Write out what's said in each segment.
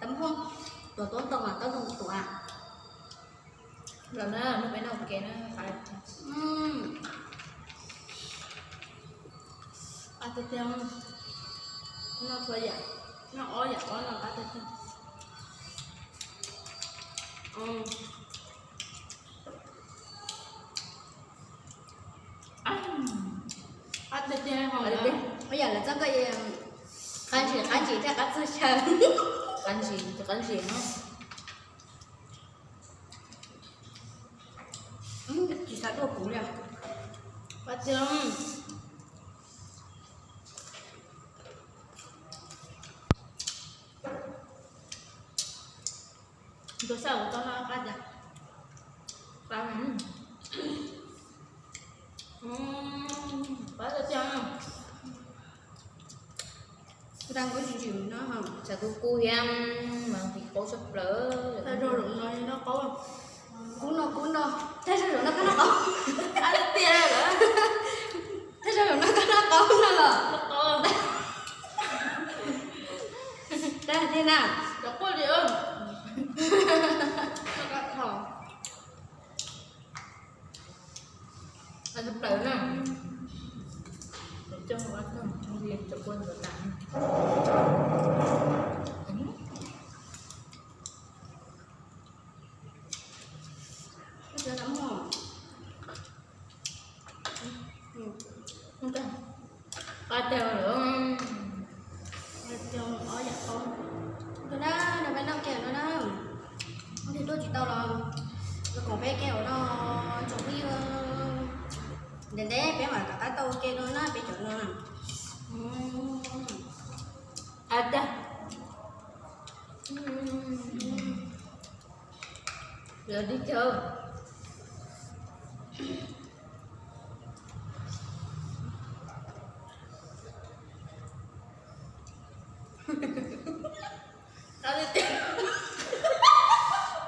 Tau hoob, tuav tuab ntoo mas tau zoo tuav. Los na, noj peb noj ua ke na. Qab tiag tiag, noj txhua yam, noj ob yam pob no qab tiag tiag. Qab tiag tiag, ib yam lawv txoj koj qab ntsis qab ntsis thiaj qab txog chaw. Qab ntsis, qab ntsis no. Tsis xav tuaj kuv li. Qab tiag. Tus saj ua tau no qab tiag. Qab tiag. Nta kuv tsis tsim no, tsam tus kuv thiab mas tis qaub tshaj plaws. Thaij zaum no noj qaub, kuv no kuv no, thaij zaum no koj noj qaub. Tiag lawm. Thaij zaum no koj noj qaub no los. Dab tiag na. Plaws na. Coj ua tag li cov kua ntxuav tas. Qab tiag lawm. Qab tiag, ob yam qaub. Tus na, nws peb noj kiag no na. Tus tuaj tsis tau los los koom peb ke ua no, tsoom phooj ywg. Ntev ntev peb mam rov qab tau ua ke no na, peb cov no na. Qab tiag. Yog tib co.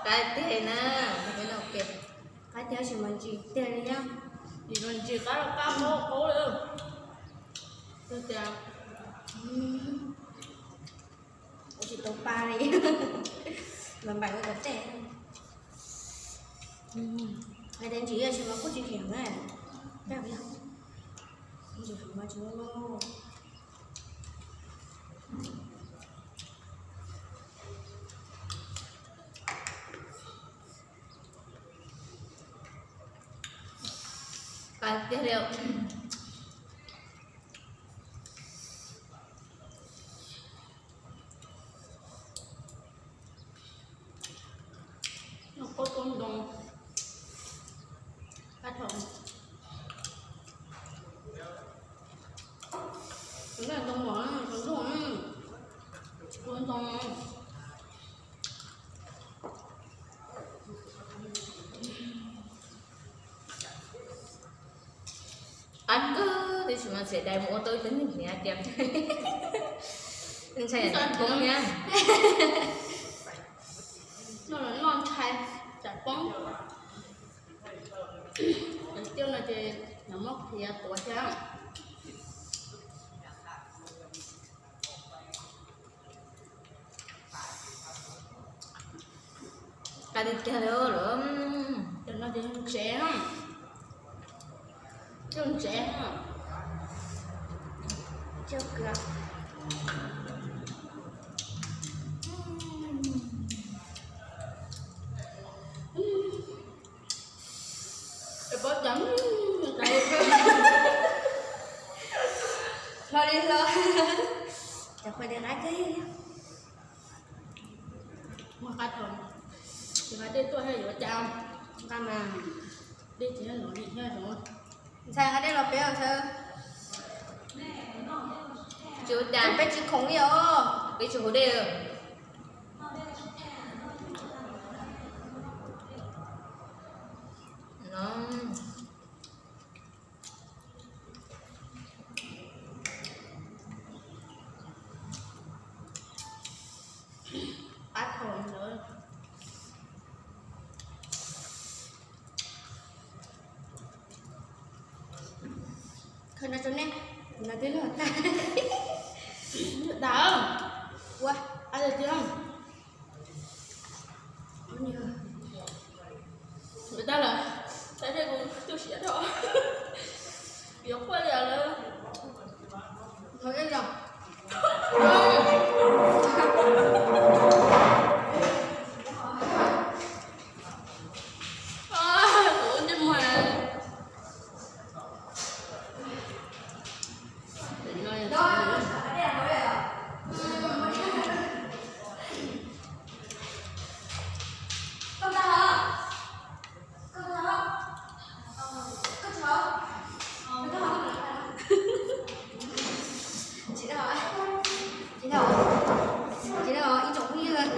Qab tiag na, qab tiag tab sis mas ntsim tiag li thiab. Ntsim qab los qab qaub qaub li. Tiag tiag. Ua tsis tau pa li. Npam npam ua kom tej. Hais tias ntsim tab sis mas kuj tsis ntsim na. Dag, ntsim mas tsis muaj loj. Qab tiag li. Noj qaub tau ntoo, qab thaum ntoo mom, ntoo ntuj, ntoo. Qab kawg, tab sis mas xiam dais mus ua tau ib tug neeg hniav tias ntshai yam poob thiab. Noj los noj ntshai tsam poob. Cov tiaj no ces nws muab qhiav tuav thiab. Qab tiag tiag li lawm. Cov no ces yog ntsev, coj ntsev, coj kawg. Pob cas, Qhov dej qab kawg. Muaj qab thaum, ces qab dej tuaj thiaj yuav cas, nqa mas dej tsis nyob nov li thiab zoov. Ntxhais nqa dej los peb os ntxhais. Tsis ua cas, peb tsis khoom li os, peb tsis haus dej. Qab thaum ntawd. Khaws no rau nej, no twb log tag. Dag, ua, a tiag. Dag lawm, tas dej kuv tu siab dhau. Yuav quaj li lawm. Thov dej los. Kuv ua ntsej muag. Tsis tau, tsis tau, tsis tau, ib tsoom phooj ywg.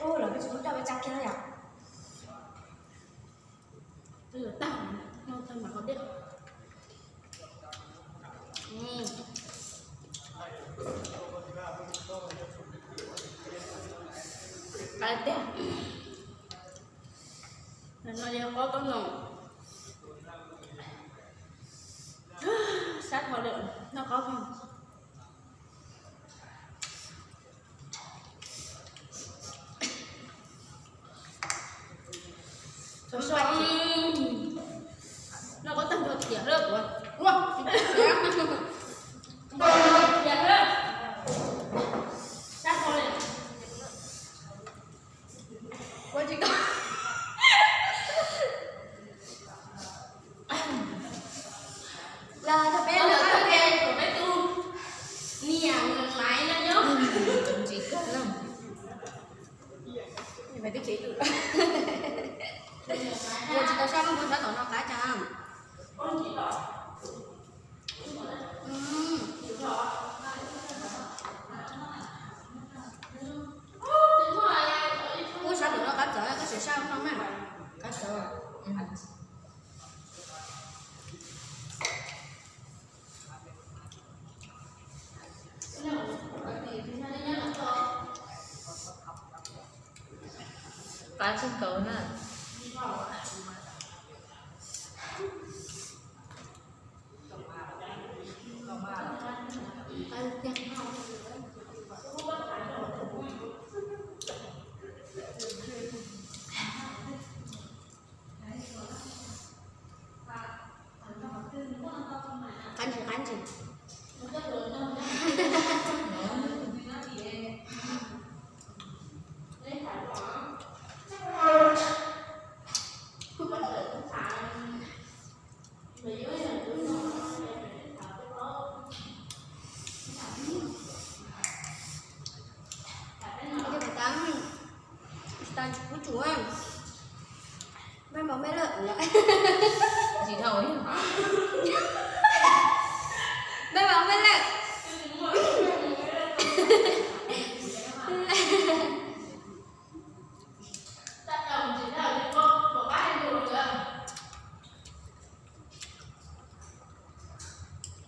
Ua los peb tsis muab coj peb tsa kiag yom. Twb yuav tag, noj tag mas haus dej. Qab tiag. No yog qaub taub noom. Sab dhau lawm, noj qaub. Noj qaub tag nrho tiam lawm. Ua, tiam lawm. Sab dhau li. Ua tsis tau. Los thaum peb, thaum peb tu niam maiv no nyob. Tsis kawg na. Maiv twb chim tus. Ua tsis tau sab lub npua sab tom no qab cas. Ua sab tom no qab txawv, koj sim sab no mas qab txawv. Qab tsis tau na. Qab ntsis, qab ntsis. Tsis tau, tsis pub tsuav. Maj npaum mej lawm. Tsis dhau. Maj npaum mej lawm.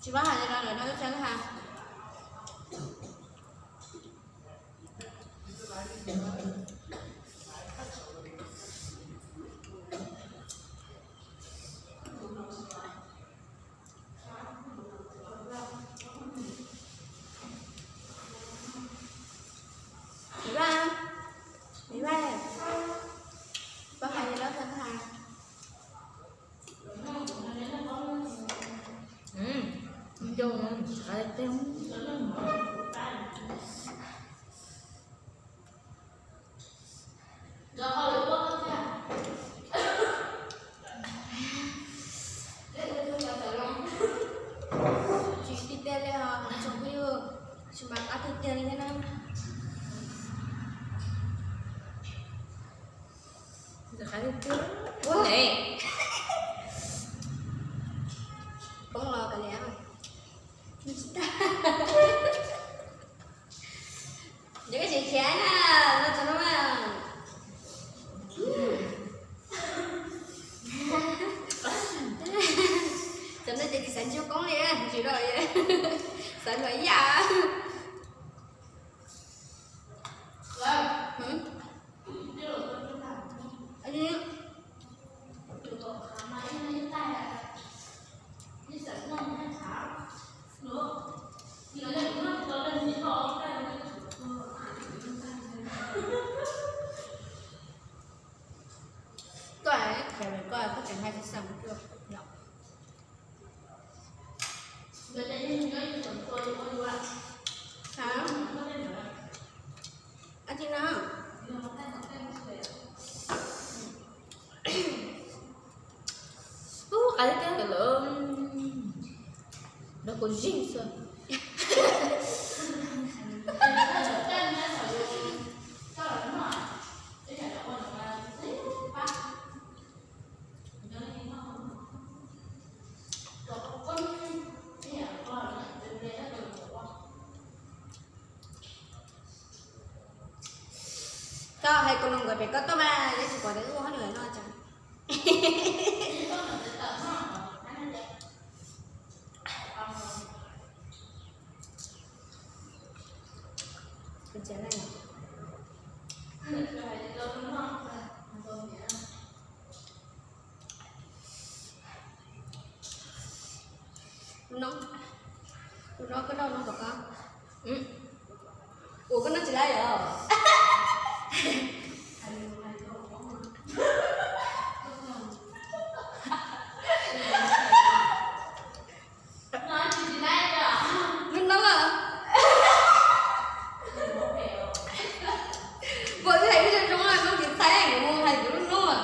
Tsis paub hais li no lawm no, lub tsheb lub ha. Miv Vaj, Miv Vaj, paub hais li no lawm ha. Tsis tij tej li ho. Ua ne. Poob los kav liam. Tsis tag. Yog koj tseem khiav na, no txog no mas. Cov no ces tsis xav ntsug koob li, tsis los xav ntsug ib yam. Koj, koj tseem hais tsis xav mus cuag yom. Hab, ab tsi no. Ub, qav tiag tiag lawm, nrog kuv zig xwb. Koj hais kuv los nkawd pem koj tuaj mas, yeej tsis pom tias wb ua hauj lwm no cas. Tus no, tus no koj noj no tom qab. Ua koj noj tsis laib os. Lub noob. Puas twb hais lub zoo zoo, noob tiv txhais, kuv mus hais kuv lub noob.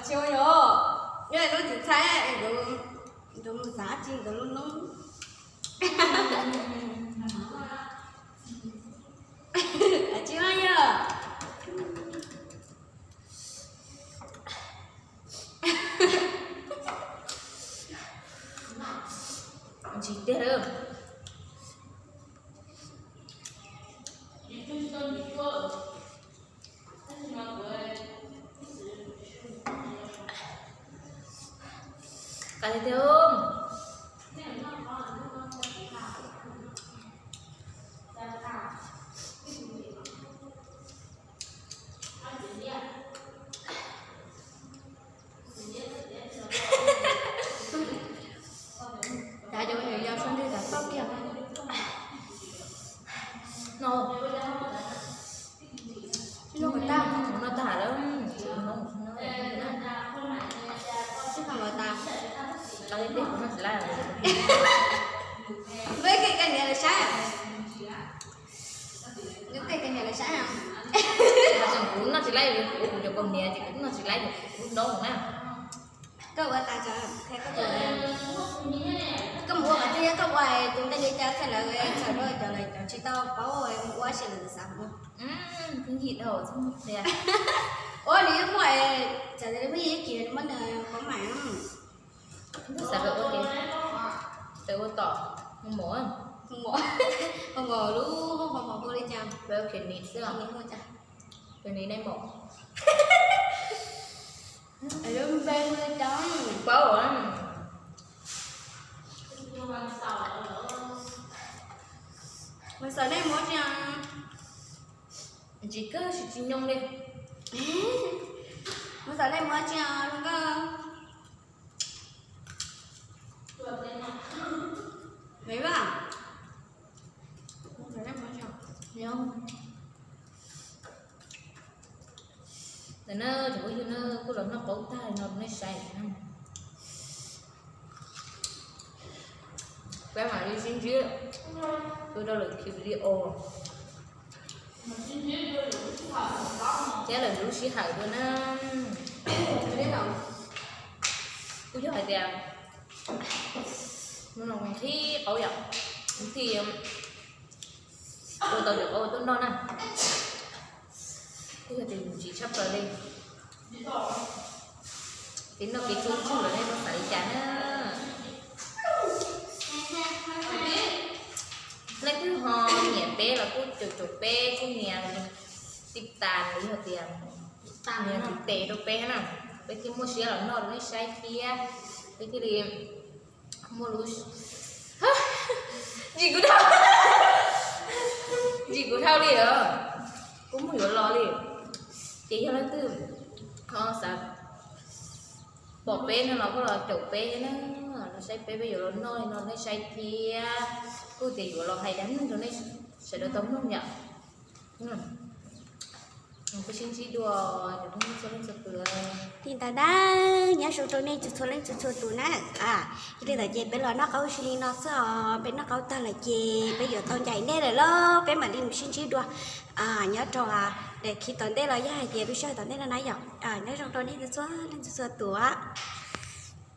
Tsis ua yog, yog noob tiv txhais, kuv mus xav tsis nkawd lub noob. Tsis ua yog. Ntsis tiag lawm. Kav liam tiag. Cas cov me nyuam yaus sau ntsej tam toj kiag no. Ib lub qhov tag, qhov no tag lawm, ib qhov tas. Npeb kev koj niam lawv saib. Npeb kev koj niam lawv saib. Kuv noj tsis laib, kuv cov kaus hniav ces kuv noj tsis laib, kuv noob na. Koj ua tas, koj mus ua qhov twg, koj ua tus ntej li cas txhaj lawv txhawm rau cov lawv cov tsis tau paub mus ua seb lawv xav mus. Ua nws muaj, txawm tias muaj ib kis muab nws paub mas. Xav ua, ua tom, mus mos, mus mos lub hoob mos hu li cas, ua khiav nis xwb, khiav nis nej mos. Lub npe hu li cas paub. Mas xav nej mus tsis, tsis kawg tsis tsis nyoog li. Mas xav nej mus tsis, koj me vaj. Ntawm no cov phooj ywg na, kuj los noj qaub tag no nej saib na. Peb mam li sib ntsib dua rau lwm video thiab lwm lub sij hawm dua na. Kuj yog hais tias hnub no qhib qaub yom, hnub tim Ua tau cov qau ua tuaj noj na. Kuj yog tias ntsim tshaj plaws li. Kev noj kev tshuav tsawg los nej puas xav li cas na? Leej twg ho nyiam peb los kuj caum caum peb, kuj nias tiv tas los yog tias nias tiv tes rau peb na, peb thiaj muaj siab los noj rau nej saib thiab. Peb thiaj li muaj lub, ntsim kuv dhau, ntsim kuv dhau li os. Kuv muaj yuav los li. Ces yog leej twg ho xav pom peb no los kuj los caum peb na, los saib peb, peb yuav los noj li no nej saib thiab. Kuj tias yuav los hais dab neeg rau nej sawv daws tau mloog yom. Kuv sib ntsib dua txhua leej txhua tus. Li ntawd na, nyob zoo rau nej txhua leej txhua txhua tus na. Yog li ntawd ces peb los noj qab ua si li no xwb os, peb noj qab tag lawm ces peb yuav tau ncaim dej lawm lauj, peb mam li mus sib ntsib dua nyob rau daim khi tom ntej los yog hais tias lub sij hawm tom ntej no na yom. Nyob zoo rau nej txhua leej txhua tus.